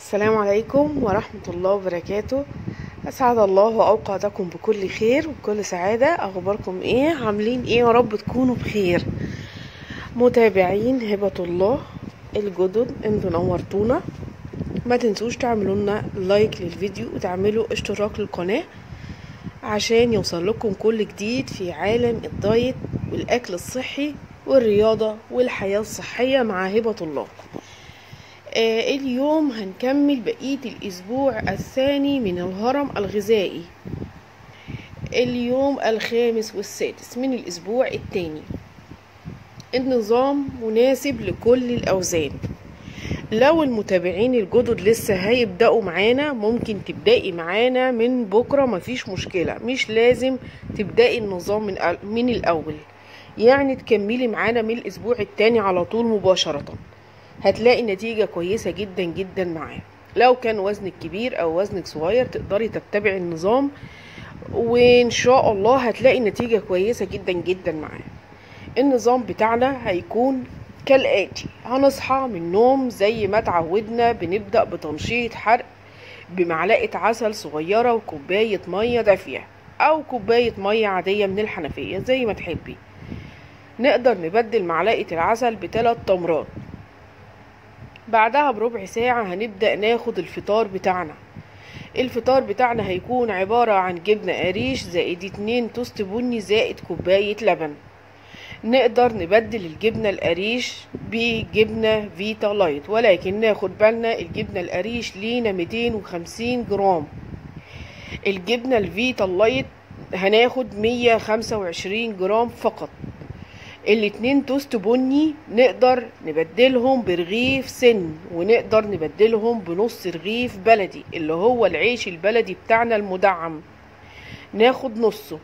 السلام عليكم ورحمة الله وبركاته. أسعد الله أوقاتكم بكل خير وبكل سعادة. أخباركم إيه؟ عاملين إيه؟ يا رب تكونوا بخير. متابعين هبة الله الجدد، انتوا نورتونا. ما تنسوش تعملوا لنا like للفيديو وتعملوا اشتراك للقناة عشان يوصل لكم كل جديد في عالم الدايت والأكل الصحي والرياضة والحياة الصحية مع هبة الله. اليوم هنكمل بقية الأسبوع الثاني من الهرم الغذائي، اليوم الخامس والسادس من الأسبوع الثاني. النظام مناسب لكل الأوزان. لو المتابعين الجدد لسه هيبدأوا معانا، ممكن تبدأي معانا من بكرة، مفيش مشكلة. مش لازم تبدأي النظام من الأول، يعني تكملي معانا من الأسبوع الثاني على طول مباشرة، هتلاقي نتيجة كويسة جدا جدا معاه. لو كان وزنك كبير او وزنك صغير تقدري تتبعي النظام، وان شاء الله هتلاقي نتيجة كويسة جدا جدا معاه. النظام بتاعنا هيكون كالآتي: هنصحى من النوم زي ما تعودنا، بنبدأ بتنشيط حرق بمعلقة عسل صغيرة وكوباية مية دافية او كوباية مية عادية من الحنفية زي ما تحبي. نقدر نبدل معلقة العسل ب3 تمرات. بعدها بربع ساعة هنبدأ ناخد الفطار بتاعنا. الفطار بتاعنا هيكون عبارة عن جبنة قريش زائد 2 توست بني زائد كوباية لبن. نقدر نبدل الجبنة القريش بجبنة فيتا لايت، ولكن ناخد بالنا الجبنة القريش لينا 250 جرام، الجبنة الفيتا لايت هناخد 125 جرام فقط. الاتنين توست بني نقدر نبدلهم برغيف سن، ونقدر نبدلهم بنص رغيف بلدي اللي هو العيش البلدي بتاعنا المدعم، ناخد نصه.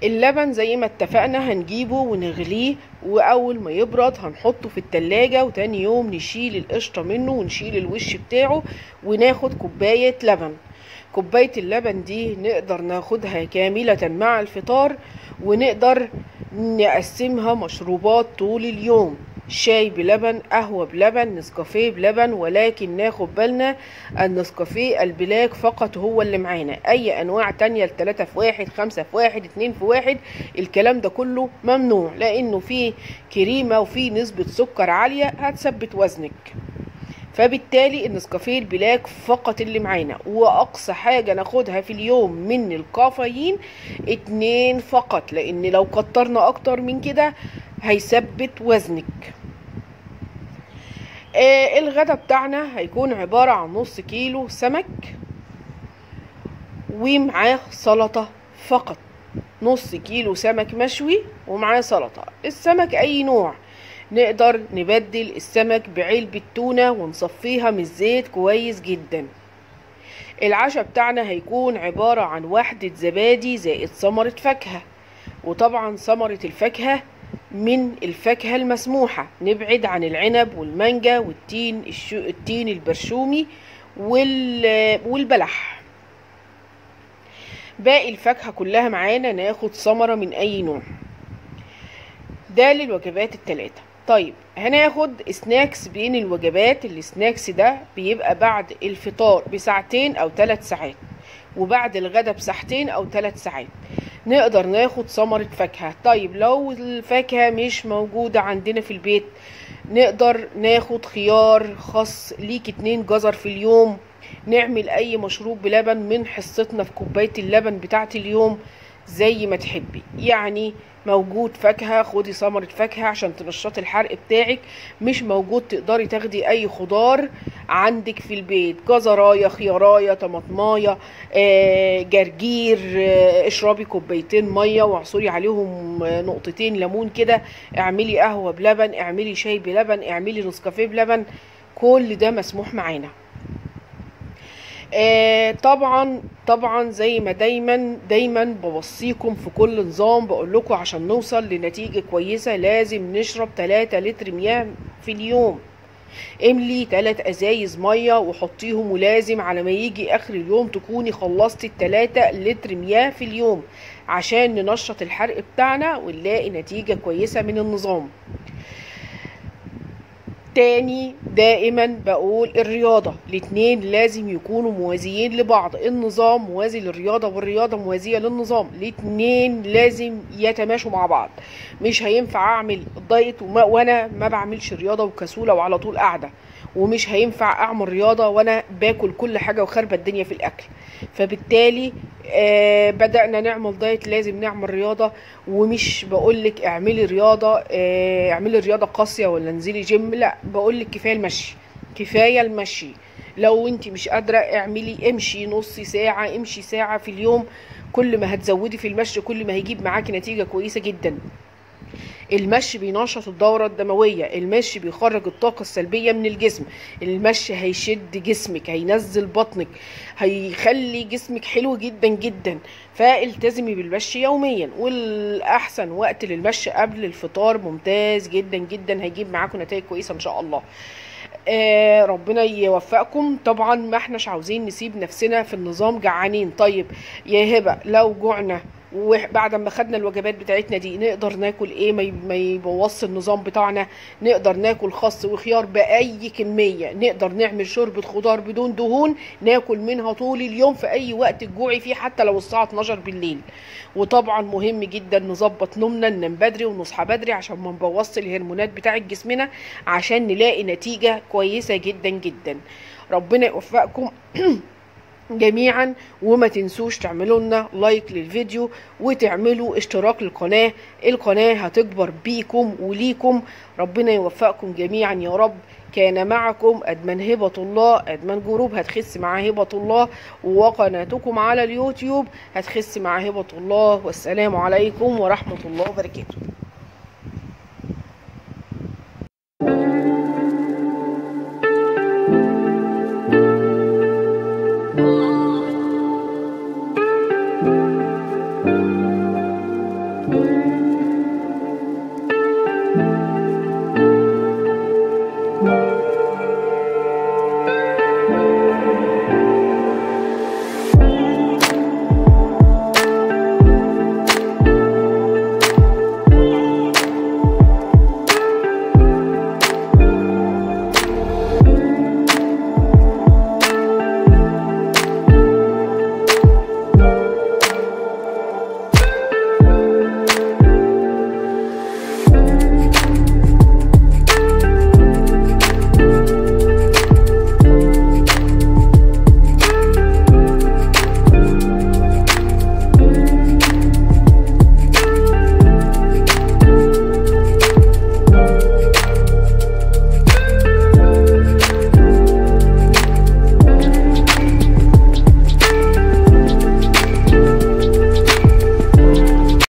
اللبن زي ما اتفقنا هنجيبه ونغليه، واول ما يبرد هنحطه في التلاجة، وتاني يوم نشيل القشطة منه ونشيل الوش بتاعه وناخد كوباية لبن. كوباية اللبن دي نقدر ناخدها كاملة مع الفطار، ونقدر نقسمها مشروبات طول اليوم: شاي بلبن، قهوة بلبن، نسكافيه بلبن. ولكن ناخد بالنا النسكافيه ال black فقط هو اللي معانا، اي انواع تانية 3 في 1، 5 في 1، 2 في 1، الكلام ده كله ممنوع، لانه فيه كريمة وفيه نسبة سكر عالية هتثبت وزنك. فبالتالي النسكافيه ال black فقط اللي معانا، واقصى حاجة ناخدها في اليوم من الكافيين 2 فقط، لان لو كترنا اكتر من كده هيثبت وزنك. الغدا بتاعنا هيكون عبارة عن نص كيلو سمك ومعاه سلطة فقط. نص كيلو سمك مشوي ومعاه سلطة. السمك اي نوع، نقدر نبدل السمك بعلبة تونة ونصفيها من الزيت كويس جدا. العشاء بتاعنا هيكون عبارة عن وحدة زبادي زائد ثمرة فاكهة، وطبعا ثمرة الفاكهة من الفاكهة المسموحة، نبعد عن العنب والمانجا والتين التين البرشومي والبلح. باقي الفاكهة كلها معانا ناخد ثمرة من اي نوع. ده للوجبات الثلاثة. طيب هناخد snacks بين الوجبات. ال snacks ده بيبقى بعد الفطار بساعتين او 3 ساعات، وبعد الغدا بساعتين او 3 ساعات. نقدر ناخد ثمرة فاكهة. طيب لو الفاكهة مش موجودة عندنا في البيت، نقدر ناخد خيار، خس، ليك 2 جزر في اليوم. نعمل اي مشروب بلبن من حصتنا في كوباية اللبن بتاعت اليوم زي ما تحبي. يعني موجود فاكهة خدي ثمرة فاكهة عشان تنشطي الحرق بتاعك، مش موجود تقدري تاخدي اي خضار عندك في البيت، جزرايه، خيارايه، طماطمايه، جرجير. اشربي كوبايتين مية واعصري عليهم نقطتين ليمون كده، اعملي قهوة بلبن، اعملي شاي بلبن، اعملي نسكافيه بلبن، كل ده مسموح معانا. طبعا زي ما دايما بوصيكم في كل نظام، بقول لكم عشان نوصل لنتيجة كويسة لازم نشرب 3 لتر مياه في اليوم. املي 3 ازايز مية وحطيهم، ولازم على ما يجي اخر اليوم تكوني خلصتي 3 لتر مياه في اليوم عشان ننشط الحرق بتاعنا ونلاقي نتيجة كويسة من النظام. تاني دائما بقول الرياضة، الاتنين لازم يكونوا موازيين لبعض، النظام موازي للرياضة والرياضة موازية للنظام، الاتنين لازم يتماشوا مع بعض. مش هينفع اعمل دايت وانا ما بعملش رياضة وكسولة وعلى طول قاعدة، ومش هينفع اعمل رياضة وانا باكل كل حاجة وخربة الدنيا في الاكل. فبالتالي بدأنا نعمل دايت لازم نعمل رياضة. ومش بقولك اعملي رياضة، اعملي رياضة قاسية ولا انزلي جيم، لا، بقولك كفاية المشي، كفاية المشي. لو انت مش قادرة اعملي، امشي نص ساعة، امشي ساعة في اليوم. كل ما هتزودي في المشي كل ما هيجيب معاكي نتيجة كويسة جدا. المشي بينشط الدورة الدموية، المشي بيخرج الطاقة السلبية من الجسم، المشي هيشد جسمك، هينزل بطنك، هيخلي جسمك حلو جدا جدا. فالتزمي بالمشي يوميا، والأحسن وقت للمشي قبل الفطار، ممتاز جدا جدا، هيجيب معاكم نتائج كويسة إن شاء الله. ربنا يوفقكم. طبعا ما احناش عاوزين نسيب نفسنا في النظام جعانين. طيب يا هبة، لو جوعنا وبعد ما خدنا الوجبات بتاعتنا دي نقدر ناكل ايه ما يبوظش النظام بتاعنا؟ نقدر ناكل خس وخيار باي كمية، نقدر نعمل شوربة خضار بدون دهون ناكل منها طول اليوم في اي وقت تجوعي فيه، حتى لو الساعة 12 بالليل. وطبعا مهم جدا نظبط نومنا، ننام بدري ونصحى بدري عشان ما نبوظش الهرمونات بتاعت جسمنا، عشان نلاقي نتيجة كويسة جدا جدا. ربنا يوفقكم جميعا، وما تنسوش تعملوا لنا لايك للفيديو وتعملوا اشتراك للقناة، القناة هتكبر بيكم وليكم. ربنا يوفقكم جميعا يا رب. كان معكم أدمن هبة الله، أدمن جروب هتخس مع هبة الله، وقناتكم على اليوتيوب هتخس مع هبة الله. والسلام عليكم ورحمة الله وبركاته.